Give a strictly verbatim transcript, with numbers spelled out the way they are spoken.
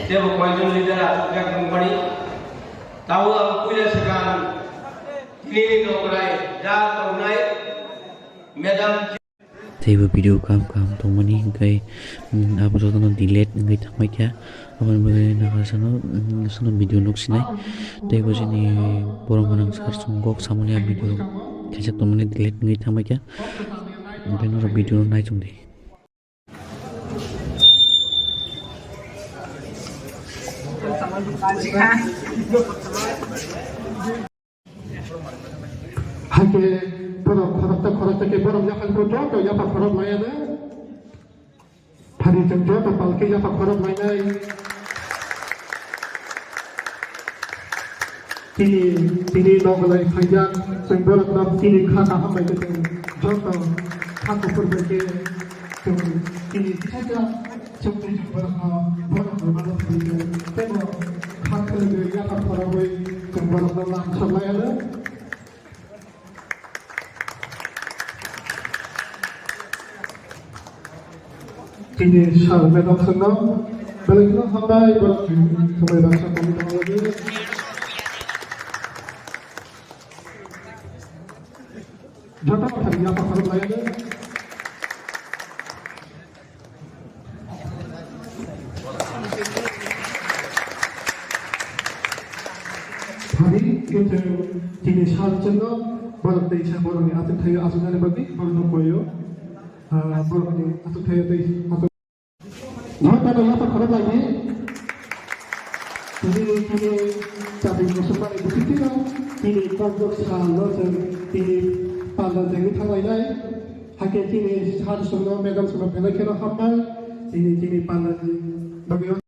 tebo koijon leader achukjak wngmani. Tabuk ang puila swkang tinini nokrai ja tongnai Madam. Teibo video kaham kaham tongmani hwnkhe, mm, abo jotono delete wngwi thangbai kha. Aboni bagwi nakarasano, mm, sono video nuk sinai. Teibo chini borok gwnang sar song kok samani a video kaisa tongmani delete wngwi thangbai kha. Onkhe norok video no naichomdi. Hakhe borok khoroksa khoroksa khe borok yaphang joto yaphang khorok maya de. Phari chwng joto palkhe yaphang khorok mainai. Tini, tini noglai khaijak, chwng borokno tini kha kaham bai khe chwng joto kha kuphur bai khe chwng tini khaijak, chwng twi chwng borokno, borokno mano phai khe teibo kha khwlwigwi yaphang khorogwi chwng borokno lam sok lai ano. Tini sal medok sengno belai kheno hambai borok ni khumbai baksa tongwi tonglaidi. Joto thani yaphang khorok laidi. Thani khe chwng tini sal chwngno borok teisa borokni aswk thaio aswknani bagwi borokno koio. Ah, borokni aswk thaio tei aswk. Jotono yaphang khorok laidi. Tini, tini chati musulmani bwswk tino tini kokjak salno chwng tini panda tengwi thanglainai. Hakhe chini sir songno, madam songno belai kheno hambai, chini, chini pandani bagwi.